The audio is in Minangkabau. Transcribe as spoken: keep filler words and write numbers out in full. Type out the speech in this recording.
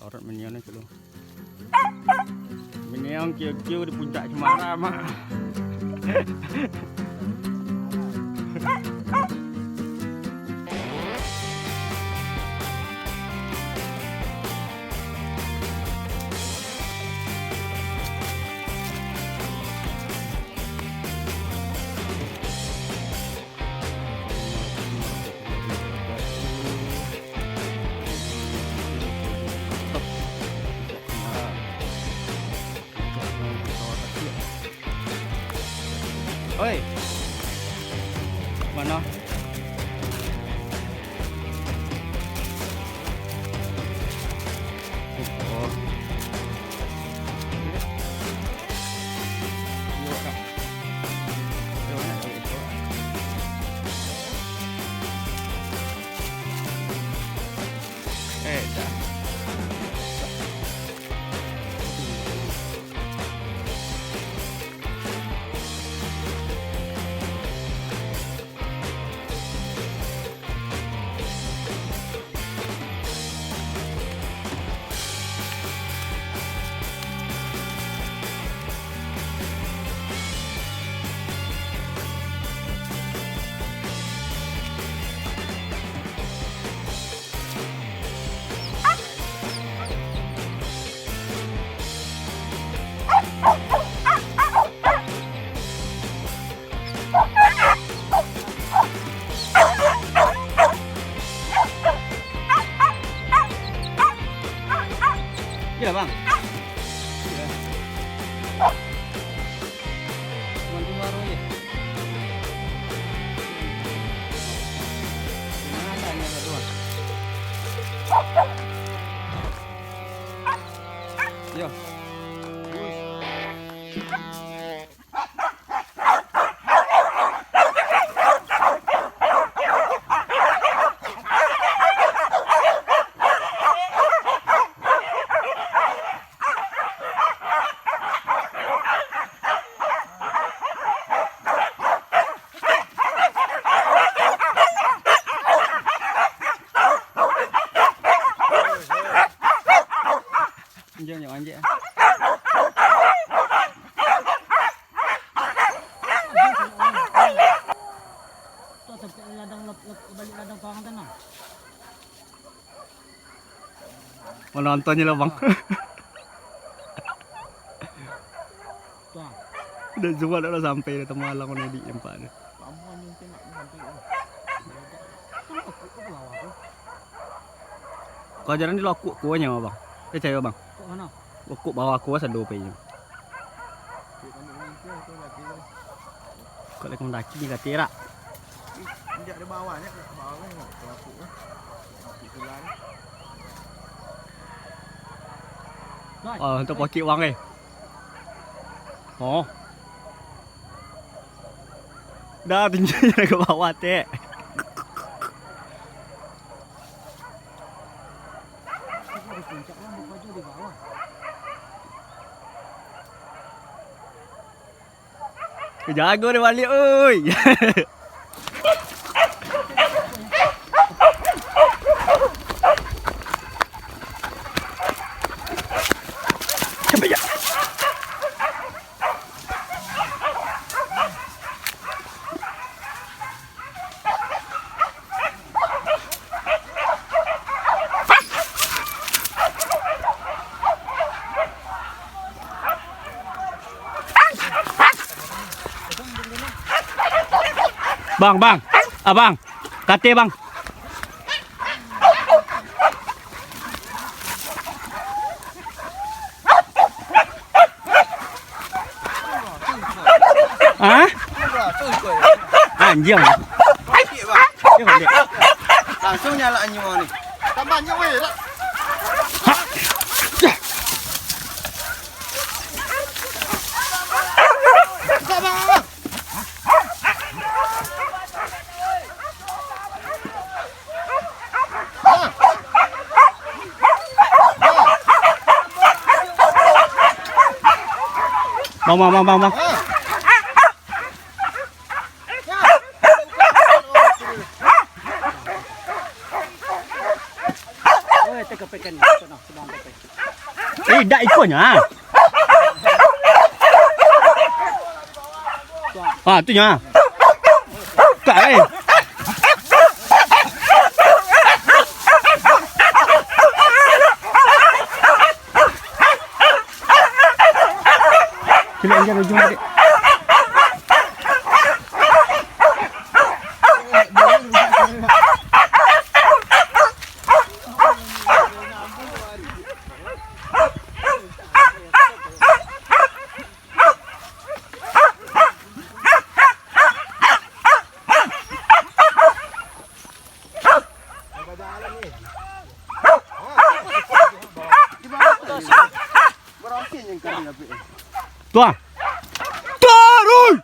Aurat minion tu lo. Minion kiu-kiu di puncak Cemara, mak. Oi. Mano? Oh. Eh, dah. Iya, Bang. Iya. Cuman dua roh, ya. Mana ada yang ada dua? Iya. Anjing, anjing, anjing. Tuh, sampai ladang, lep-, lep-, balik ladang tuang tanah. Manonton je lah, Bang. Tuh. Udah zuat dah sampai dah tamalang, mana di empat tu. Lama ni tengok ni sampai tu. Kau jalan di lokuk kuahnya, Bang. Percaya, Bang. Kok mana? Lokuk bawah kuah sado pe inyo. Kok lagi mendaki ni kata rak. Injak di bawah ni, ke bawah ni, ke lokuk ni. Lokuk tulang. Oh, untuk pokok wang eh. Oh. Dah tinggi ke bawah, tek. Jago dia balik, oi. Bang, bang, abang, kate bang. Hah? Anjing. Langsung nyala anyo ni. Tambah anyo weh, dak? Bang, bang, bang. Bang, bang, bang, bang, bang. Oi, teka peken, tenang, tenang, tenang. Eh, dak ikonyo, ah. Ah, tu nyo, ah. Tak, eh. Sini, injak ujung tadi. Tuan. Taruih!